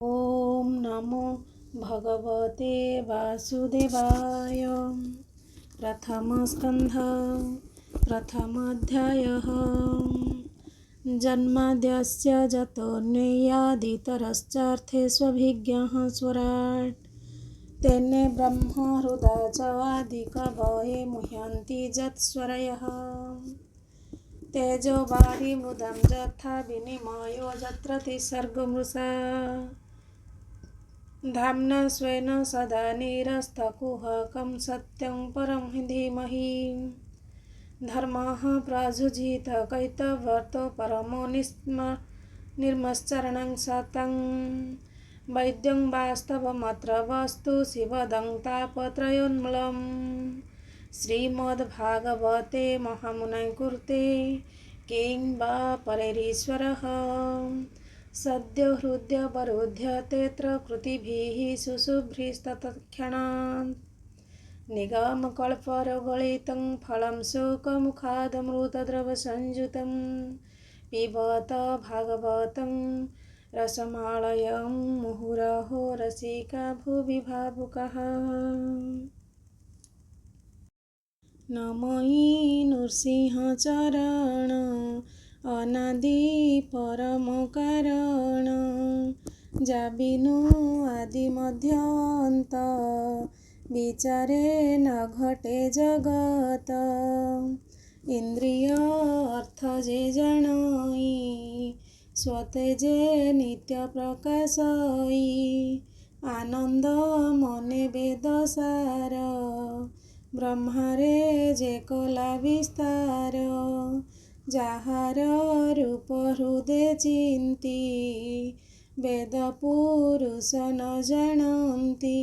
ଓଁ ନମୋ ଭଗବତେ ବାସୁଦେବାୟ। ପ୍ରଥମ ସ୍କନ୍ଧ, ପ୍ରଥମାଧ୍ୟାୟଃ। ଜନ୍ମାଦ୍ୟସ୍ୟ ଯତୋऽନ୍ୱୟାଦିତରଶ୍ଚାର୍ଥେष्वभिଜ୍ଞः स्वराट् तेने ब्रह्महृदा च आदिकवये मुह्यन्ति यत्स्वरयः। तेजो वारिमृदं यथा विनिमयो यत्र त्रिसर्गमृषा धाम्ना स्वेन सदा निरस्तकुहकं सत्यं परं धीमहि। धर्मः प्राजुजितकैतवर्तो परमो निर्मश्चरणं सतं वैद्यं वास्तवमत्र वस्तु शिवदं तापत्रयोन्मूलम्। श्रीमद्भागवते महामुनैर्कृते किं वा परैरीश्वरः सद्यो हृद्यवरुध्यतेऽत्र कृतिभिः सुशुभ्रिस्तत्क्षणात्। निगमकल्परगलितं फलं शुकमुखादमृतद्रवसंयुतं पिबत भागवतं रसमालयं मुहुरहो रसिका भुवि भावुकाः। ନମଇ ନୃସିଂହ ଚରଣ ଅନାଦି ପରମ କାରଣ, ଯା ବିନୁ ଆଦି ମଧ୍ୟ ଅନ୍ତ ବିଚାରେ ନ ଘଟେ ଜଗତ। ଇନ୍ଦ୍ରିୟ ଅର୍ଥ ଯେ ଜାଣଇ ସ୍ୱତେଜେ ନିତ୍ୟ ପ୍ରକାଶଇ, ଆନନ୍ଦ ମନେ ବେଦ ସାର ବ୍ରହ୍ମାରେ ଯେ କଲା ବିସ୍ତାର। ଯାହାର ରୂପ ହୃଦେ ଚିନ୍ତି ବେଦ ପୁରୁଷ ନ ଜାଣନ୍ତି,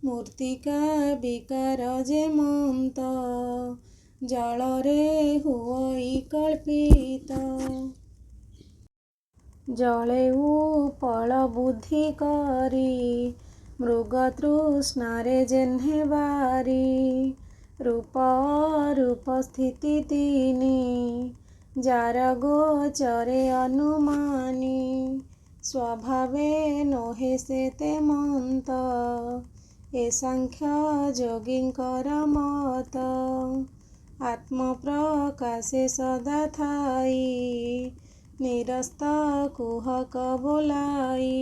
ମୂର୍ତ୍ତିକା ବିକାର ଯେମନ୍ତ ଜଳରେ ହୁଅଇ କଳ୍ପିତ। ଜଳେ ଉପଳ ବୁଦ୍ଧି କରି ମୃଗତୃଷ୍ଣାରେ ଯେହ୍ନେ ବାରି, ରୂପ ଅରୂପ ସ୍ଥିତି ତିନି ଯାର ଗୋଚରେ ଅନୁମାନି, ସ୍ୱଭାବେ ନୋହେ ସେ ତେମନ୍ତ ଏ ସାଂଖ୍ୟ ଯୋଗୀଙ୍କର ମତ। ଆତ୍ମପ୍ରକାଶେ ସଦା ଥାଇ ନିରସ୍ତ କୁହକ ବୋଲାଇ,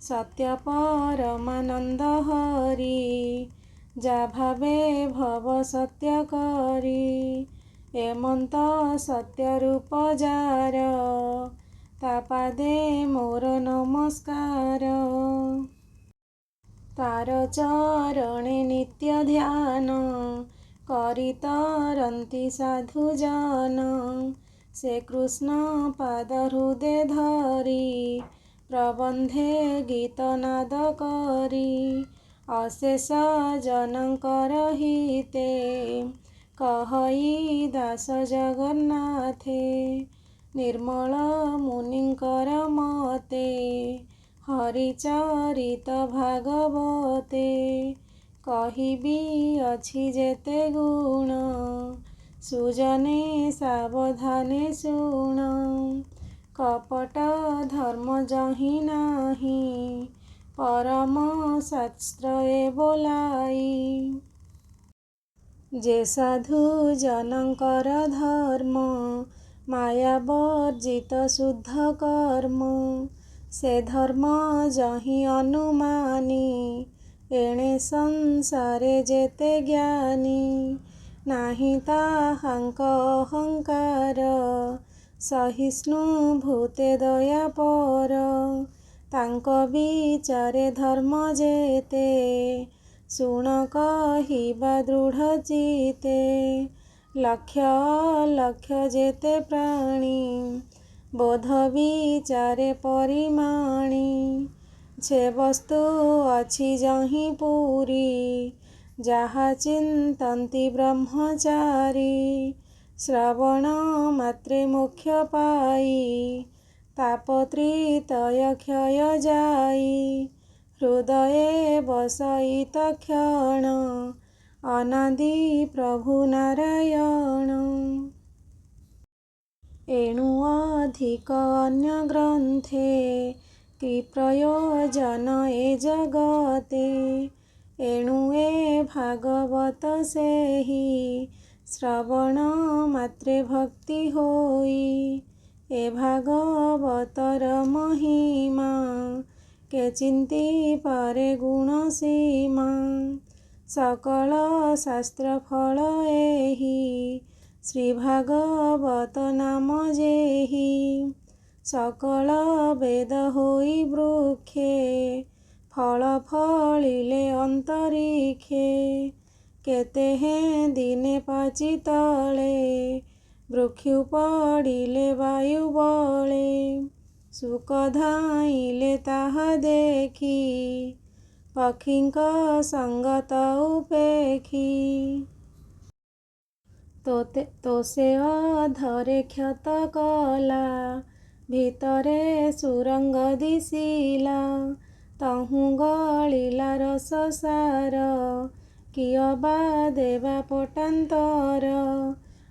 ସତ୍ୟ ପରମାନନ୍ଦ ହରି ଯା ଭାବେ ଭବ ସତ୍ୟ କରି, ଏମନ୍ତ ସତ୍ୟ ରୂପ ଯାର ତା ପାଦେ ମୋର ନମସ୍କାର। ତାର ଚରଣେ ନିତ୍ୟ ଧ୍ୟାନ କରି ତରନ୍ତି ସାଧୁଜନ, ସେ କୃଷ୍ଣ ପାଦ ହୃଦେ ଧରି ପ୍ରବନ୍ଧେ ଗୀତନାଦ କରି, ଅଶେଷ ଜନଙ୍କର ହିତେ କହଇ ଦାସ ଜଗନ୍ନାଥେ। ନିର୍ମଳ ମୁନିଙ୍କର ମତେ ହରିଚରିତ ଭାଗବତେ କହିବି ଅଛି ଯେତେ ଗୁଣ, ସୁଜନେ ସାବଧାନେ ଶୁଣ। କପଟ ଧର୍ମ ଯହିଁ ନାହିଁ ପରମ ଶାସ୍ତ୍ର ଏ ବୋଲାଇ। ଯେ ସାଧୁ ଜନଙ୍କର ଧର୍ମ ମାୟାବର୍ଜିତ ଶୁଦ୍ଧ କର୍ମ, ସେ ଧର୍ମ ଯହିଁ ଅନୁମାନି ଏଣେ ସଂସାରେ ଯେତେ ଜ୍ଞାନୀ। ନାହିଁ ତାହାଙ୍କ ଅହଙ୍କାର ସହିଷ୍ଣୁ ଭୂତେ ଦୟାପର, ତାଙ୍କ ବିଚାରେ ଧର୍ମ ଯେତେ ଶୁଣ କହିବା ଦୃଢ଼ ଚିତ୍ତେ। ଲକ୍ଷ ଅଲକ୍ଷ ଯେତେ ପ୍ରାଣୀ ବୋଧ ବିଚାରେ ପରିମାଣି, ସେ ବସ୍ତୁ ଅଛି ଯହିଁ ପୂରି ଯାହା ଚିନ୍ତନ୍ତି ବ୍ରହ୍ମଚାରୀ। ଶ୍ରବଣ ମାତ୍ରେ ମୋକ୍ଷ ପାଇ ତାପତ୍ରିତୟ କ୍ଷୟ ଯାଇ, ହୃଦୟେ ବସଇ ତକ୍ଷଣ ଅନାଦି ପ୍ରଭୁ ନାରାୟଣ। ଏଣୁ ଅଧିକ ଅନ୍ୟ ଗ୍ରନ୍ଥେ କି ପ୍ରୟୋଜନ ଏ ଜଗତେ। ଏଣୁ ଏ ଭାଗବତ ସେହି, ଶ୍ରବଣ ମାତ୍ରେ ଭକ୍ତି ହୋଇ। ଏ ଭାଗବତର ମହିମା, କେ ଚିନ୍ତି ପାରେ ଗୁଣ ସୀମା। ସକଳ ଶାସ୍ତ୍ର ଫଳ ଏହି, ଶ୍ରୀଭାଗବତ ନାମ ଯେହି। ସକଳ ବେଦ ହୋଇ ବୃକ୍ଷେ, ଫଳ ଫଳିଲେ ଅନ୍ତରୀକ୍ଷେ। କେତେ ହେଁ ଦିନେ ପାଚି ତଳେ, ବୃକ୍ଷୁ ପଡ଼ିଲେ ବାୟୁ ବଳେ। ଶୁକ ଧାଇଁଲେ ତାହା ଦେଖି, ପକ୍ଷୀଙ୍କ ସଙ୍ଗତ ଉପେକ୍ଷି। ତୋଷେ ଅଧରେ କ୍ଷତ କଲା, ଭିତରେ ସୁରଙ୍ଗ ଦିଶିଲା। ତହୁଁ ଗଳିଲା ରସ ସାର, କି ଅବା ଦେବା ପଟାନ୍ତର।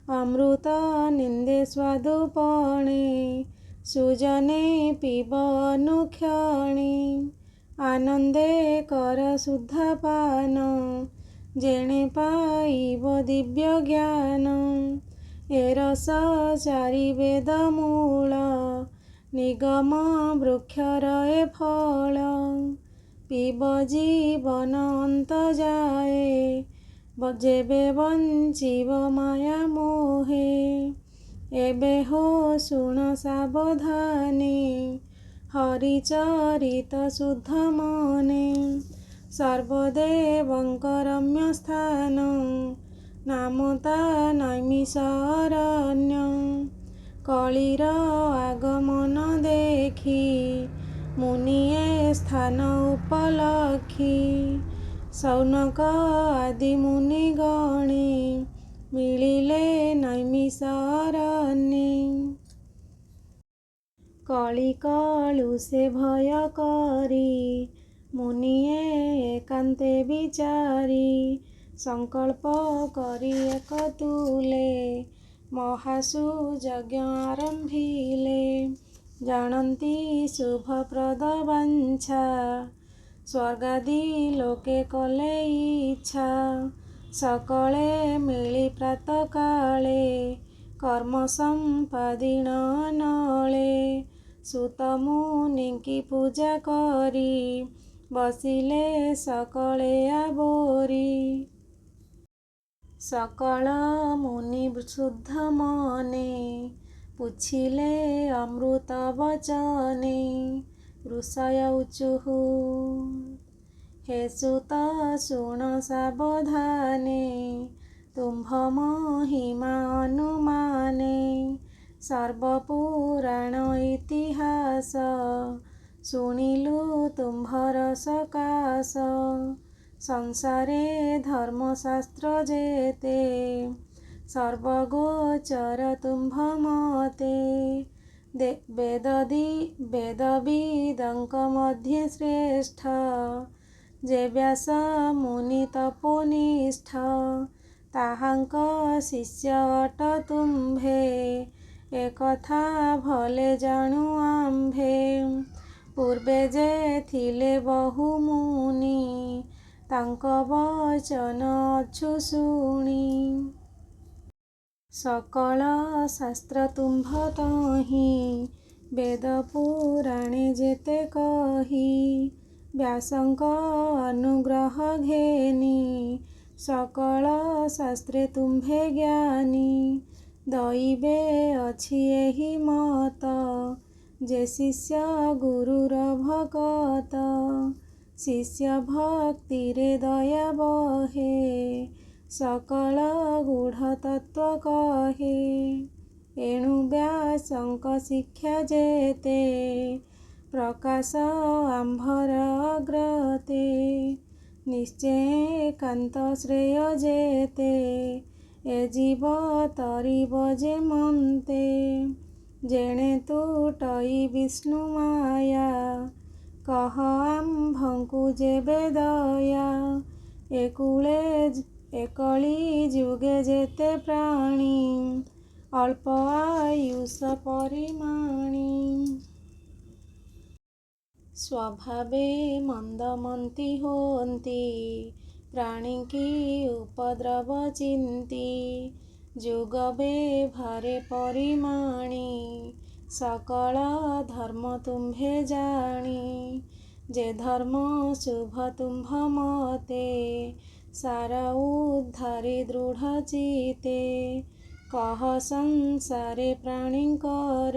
ଅମୃତ ନିନ୍ଦେ ସ୍ୱାଦୁ ପଣେ, ସୁଜନେ ପିବ ଅନୁକ୍ଷଣେ। ଆନନ୍ଦେ କର ସୁଧାପାନ, ଯେଣେ ପାଇବ ଦିବ୍ୟ ଜ୍ଞାନ। ଏ ରସ ଚାରି ବେଦ ମୂଳ, ନିଗମ ବୃକ୍ଷର ଏ ଫଳ। ପିବ ଜୀବନ ଅନ୍ତ ଯାଏ, ଯେବେ ବଞ୍ଚିବ ମାୟା ମୋହେ। ଏବେ ହୋ ଶୁଣ ସାବଧାନେ, ହରିଚରିତ ଶୁଦ୍ଧ ମନେ। ସର୍ବଦେବଙ୍କ ରମ୍ୟ ସ୍ଥାନ, ନାମ ତା ନୈମିଷ ଅରଣ୍ୟ। କଳିର ଆଗମନ ଦେଖି, ମୁନି ଏ ସ୍ଥାନ ଉପଲକ୍ଷି। ଶୌନକ ଆଦି ମୁନିଗଣେ, ମିଳିଲେ ନୈମିଷ ଅରଣ୍ୟେ। କଳି କଳୁଷେ ଭୟ କରି, ମୁନିଏ ଏକାନ୍ତେ ବିଚାରି। ସଂକଳ୍ପ କରି ଏକ ତୁଲେ, ମହାସୁଯଜ୍ଞ ଆରମ୍ଭିଲେ। ଜାଣନ୍ତି ଶୁଭପ୍ରଦ ବାଞ୍ଛା, ସ୍ୱର୍ଗାଦି ଲୋକେ କଲେ ଇଚ୍ଛା। ସକଳେ ମିଳି ପ୍ରାତଃକାଳେ, କର୍ମ ସମ୍ପାଦିଣ ଅନଳେ। ସୂତ ମୁନିଙ୍କି ପୂଜା କରି, ବସିଲେ ସକଳେ ଆବୋରି। ସକଳ ମୁନି ଶୁଦ୍ଧ ମନେ, ପୁଚ୍ଛିଲେ ଅମୃତ ବଚନେ। ଋଷୟ ଊଚୁଃ, ହେ ସୂତ ଶୁଣ ସାବଧାନେ, ତୁମ୍ଭ ମହିମା ଅନୁମାନେ। ସର୍ବପୁରାଣ ଇତିହାସ, ଶୁଣିଲୁ ତୁମ୍ଭର ସକାଶ। ସଂସାରେ ଧର୍ମଶାସ୍ତ୍ର ଯେତେ, ସର୍ବଗୋଚର ତୁମ୍ଭ ମତେ। ବେଦବିଦଙ୍କ ମଧ୍ୟେ ଶ୍ରେଷ୍ଠ, ଯେ ବ୍ୟାସ ମୁନି ତପୋନିଷ୍ଠ। ତାହାଙ୍କ ଶିଷ୍ୟ ଅଟ ତୁମ୍ଭେ, ଏକଥା ଭଲେ ଜାଣୁ ଆମ୍ଭେ। ପୂର୍ବେ ଯେ ଥିଲେ ବହୁ ମୁନି, ତାଙ୍କ ବଚନ ଅଛୁ ଶୁଣି। ସକଳ ଶାସ୍ତ୍ର ତୁମ୍ଭ ତହିଁ, ବେଦ ପୁରାଣେ ଯେତେ କହି। ବ୍ୟାସଙ୍କ ଅନୁଗ୍ରହ ଘେନି, ସକଳ ଶାସ୍ତ୍ରେ ତୁମ୍ଭେ ଜ୍ଞାନୀ। ଦଇବେ ଅଛି ଏହି ମତ, ଯେ ଶିଷ୍ୟ ଗୁରୁର ଭକତ। ଶିଷ୍ୟ ଭକ୍ତିରେ ଦୟା ବହେ, ସକଳ ଗୂଢ଼ ତତ୍ତ୍ୱ କହେ। ଏଣୁ ବ୍ୟାସଙ୍କ ଶିକ୍ଷା ଯେତେ, ପ୍ରକାଶ ଆମ୍ଭର ଅଗ୍ରତେ। ନିଶ୍ଚେ ଏକାନ୍ତ ଶ୍ରେୟ ଯେତେ, ଏ ଜୀବ ତରିବ ଯେମନ୍ତେ। ଯେଣେ ତୁଟଇ ବିଷ୍ଣୁ ମାୟା, କହ ଆମ୍ଭଙ୍କୁ ଯେବେ ଦୟା। ଏ କୁଳେ ଏ କଳିଯୁଗେ ଯେତେ ପ୍ରାଣୀ, ଅଳ୍ପ ଆୟୁଷ ପରିମାଣି। ସ୍ୱଭାବେ ମନ୍ଦମତି ହୋନ୍ତି, ପ୍ରାଣୀଙ୍କି ଉପଦ୍ରବ ଚିନ୍ତି। ଯୁଗ ବେଭାରେ ପରିମାଣି, ସକଳ ଧର୍ମ ତୁମ୍ଭେ ଜାଣି। ଯେ ଧର୍ମ ଶୁଭ ତୁମ୍ଭ ମତେ, ସାର ଉଦ୍ଧାରି ଦୃଢ଼ ଚିତ୍ତେ। କହ ସଂସାରେ ପ୍ରାଣୀଙ୍କର,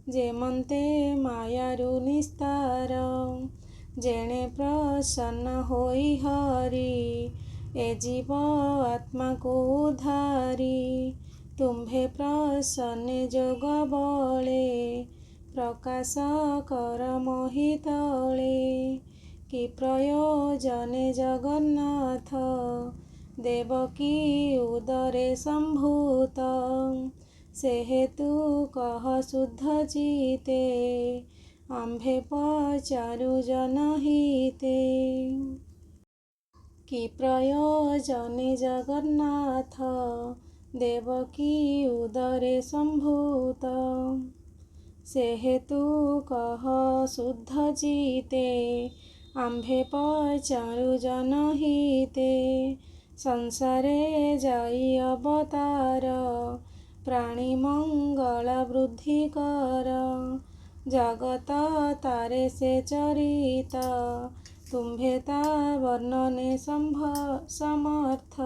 ଯେମନ୍ତେ ମାୟାରୁ ନିସ୍ତାର। ଯେଣେ ପ୍ରସନ୍ନ ହୋଇ ହରି, ଏ ଜୀବ ଆତ୍ମାକୁ ଉଦ୍ଧାରି। ତୁମ୍ଭେ ପ୍ରସନ୍ନେ ଯୋଗ ବଳେ, ପ୍ରକାଶ କର ମହୀତଳେ। କି ପ୍ରୟୋଜନେ ଜଗନ୍ନାଥ, ଦେବକୀ ଉଦରେ ସମ୍ଭୂତ। ସେହେତୁ କହ ଶୁଦ୍ଧ ଚିତ୍ତେ, ଆମ୍ଭେ ପଚାରୁ ଜନହିତେ। କି ପ୍ରୟୋଜନେ ଜଗନ୍ନାଥ, ଦେବକୀ ଉଦରେ ସମ୍ଭୂତ। ସେହେତୁ କହ ଶୁଦ୍ଧ ଚିତ୍ତେ, ଆମ୍ଭେ ପଚାରୁ ଜନହିତେ। ସଂସାରେ ଯାଇ ଅବତାର, ପ୍ରାଣୀ ମଙ୍ଗଳ ବୃଦ୍ଧି କର। ଜଗତ ତାରେ ସେ ଚରିତ, ତୁମ୍ଭେ ତା ବର୍ଣ୍ଣନେ ସମର୍ଥ।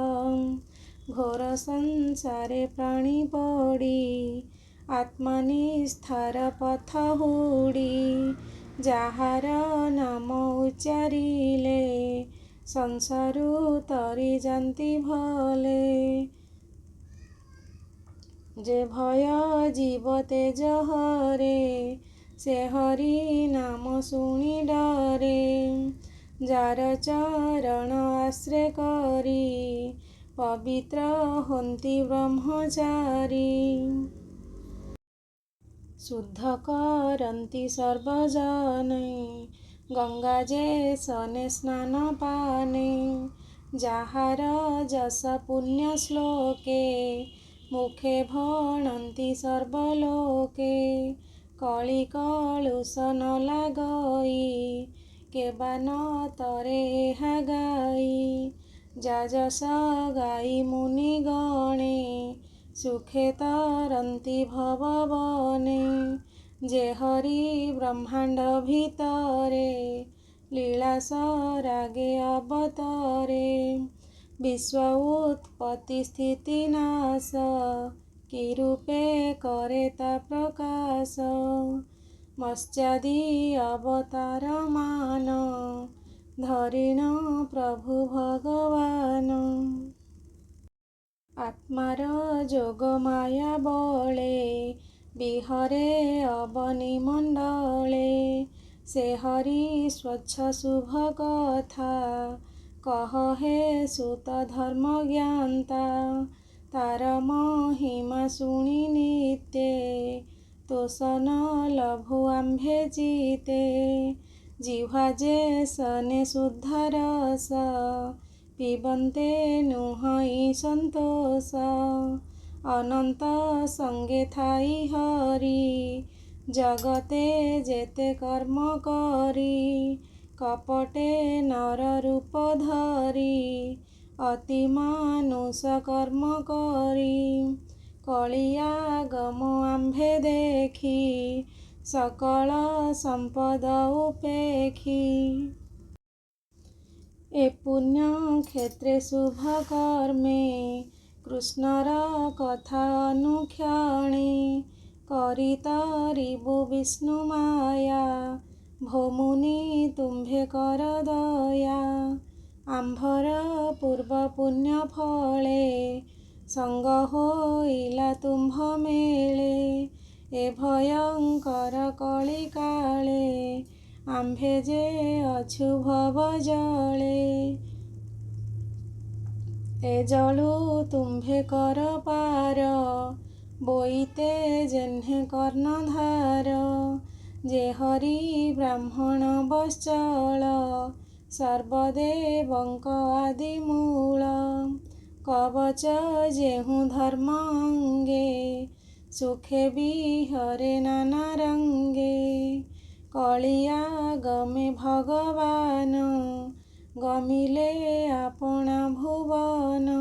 ଘୋର ସଂସାରେ ପ୍ରାଣୀ ପଡ଼ି, ଆତ୍ମା ନିସ୍ତାର ପଥ ହୁଡ଼ି। ଯାହାର ନାମ ଉଚ୍ଚାରିଲେ, ସଂସାରୁ ତରି ଯାନ୍ତି ଭଲେ। ଯେ ଭୟ ଜୀବ ତେଜ ହରେ, ସେ ହରି ନାମ ଶୁଣି ଡରେ। ଯାର ଚରଣ ଆଶ୍ରେ କରି, ପବିତ୍ର ହୋନ୍ତି ବ୍ରହ୍ମଚାରୀ। ଶୁଦ୍ଧ କରନ୍ତି ସର୍ବଜନେ, ଗଙ୍ଗା ଯେ ସନେ ସ୍ନାନ ପାନେ। ଯାହାର ଯଶ ପୁଣ୍ୟ ଶ୍ଲୋକେ, ମୁଖେ ଭଣନ୍ତି ସର୍ବଲୋକେ। କଳି କଳୁଷ ନ ଲାଗଇ, କେବା ନ ତରେ ଏହା ଗାଇ। ଯା ଯଶ ଗାଇ ମୁନିଗଣେ, ସୁଖେ ତରନ୍ତି ଭବ ବନେ। ଯେ ହରି ବ୍ରହ୍ମାଣ୍ଡ ଭିତରେ, ଲୀଳା ସରାଗେ ଅବତରେ। ବିଶ୍ୱ ଉତ୍ପତ୍ତି ସ୍ଥିତି ନାଶ, କି ରୂପେ କରେ ତା ପ୍ରକାଶ। ମତ୍ସ୍ୟାଦି ଅବତାର ମାନ, ଧରିଣ ପ୍ରଭୁ ଭଗବାନ। ଆତ୍ମାର ଯୋଗ ମାୟା ବଳେ, ବିହରେ ଅବନୀ ମଣ୍ଡଳେ। ସେ ହରି ସ୍ୱଚ୍ଛ ଶୁଭ କଥା, କହ ହେ ସୁତ ଧର୍ମ ଜ୍ଞାନ୍ତା। ତାର ମହିମା ଶୁଣି ନିତ୍ୟେ, ତୋଷ ନ ଲଭୁ ଆମ୍ଭେ ଚିତ୍ତେ। ଜିହ୍ୱା ଯେ ସନେ ଶୁଦ୍ଧ ରସ, ପିବନ୍ତେ ନୁହଇ ସନ୍ତୋଷ। ଅନନ୍ତ ସଙ୍ଗେ ଥାଇ ହରି, ଜଗତେ ଯେତେ କର୍ମ କରି। କପଟେ ନର ରୂପ ଧରି, ଅତି ମାନୁଷ କର୍ମ କରି। କଳିଆଗମ ଆମ୍ଭେ ଦେଖି, ସକଳ ସମ୍ପଦ ଉପେକ୍ଷି। ଏ ପୁଣ୍ୟ କ୍ଷେତ୍ରେ ଶୁଭ କର୍ମେ, କୃଷ୍ଣର କଥା ଅନୁକ୍ଷଣେ। କରି ତରିବୁ ବିଷ୍ଣୁ ମାୟା, ଭୋ ମୁନି ତୁମ୍ଭେ କର ଦୟା। ଆମ୍ଭର ପୂର୍ବ ପୁଣ୍ୟ ଫଳେ, ସଙ୍ଗ ହୋଇଲା ତୁମ୍ଭ ମେଳେ। ଏ ଭୟଙ୍କର କଳିକାଳେ, ଆମ୍ଭେ ଯେ ଅଛୁ ଭବ ଜଳେ। ଏ ଜଳୁ ତୁମ୍ଭେ କର ପାର, ବୋଇତେ ଯେହ୍ନେ କର୍ଣ୍ଣଧାର। ଯେ ହରି ବ୍ରାହ୍ମଣ ବତ୍ସଳ, ସର୍ବଦେବଙ୍କ ଆଦି ମୂଳ। କବଚ ଯେହୁଁ ଧର୍ମ ଅଙ୍ଗେ, ସୁଖେ ବିହରେ ନାନା ରଙ୍ଗେ। କଳିଆ ଗମେ ଭଗବାନ, ଗମିଲେ ଆପଣା ଭୁବନ।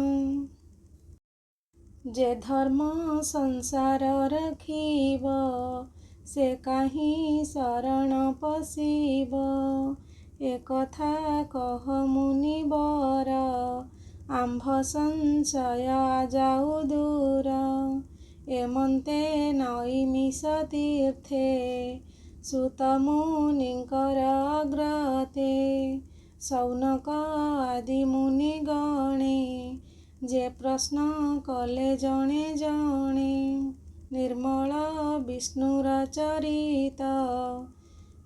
ଯେ ଧର୍ମ ସଂସାର ରଖିବ, ସେ କାହିଁ ଶରଣ ପଶିବ? ଏକଥା କହ ମୁନିବର, ଆମ୍ଭ ସଂଶୟ ଯାଉ ଦୂର। ଏମନ୍ତେ ନୈମିଷ ତୀର୍ଥେ ସୂତମୁନିଙ୍କର ଅଗ୍ରତେ ଶୌନକ ଆଦି ମୁନିଗଣେ ଯେ ପ୍ରଶ୍ନ କଲେ ଜଣେ ଜଣେ। ନିର୍ମଳ ବିଷ୍ଣୁର ଚରିତ,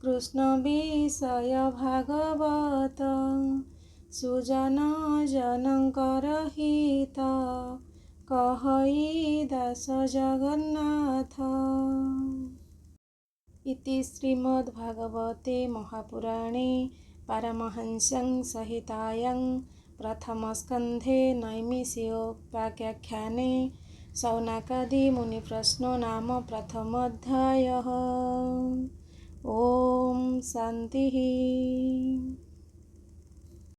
କୃଷ୍ଣ ବିଷୟ ଭାଗବତ, ସୁଜନ ଜନଙ୍କର ହିତ କହଇ ଦାସ ଜଗନ୍ନାଥ। ଇତି ଶ୍ରୀମଦ୍ଭାଗବତେ ମହାପୁରାଣେ ପାରମହଂସ୍ୟାଂ ସଂହିତାୟାଂ ପ୍ରଥମସ୍କନ୍ଧେ ନୈମିଷିକୋପାଖ୍ୟାନେ ଶୌନକାଦି ମୁନିପ୍ରଶ୍ନୋ ନାମ ପ୍ରଥମୋऽଧ୍ୟାୟः। ଓଁ ଶାନ୍ତିଃ।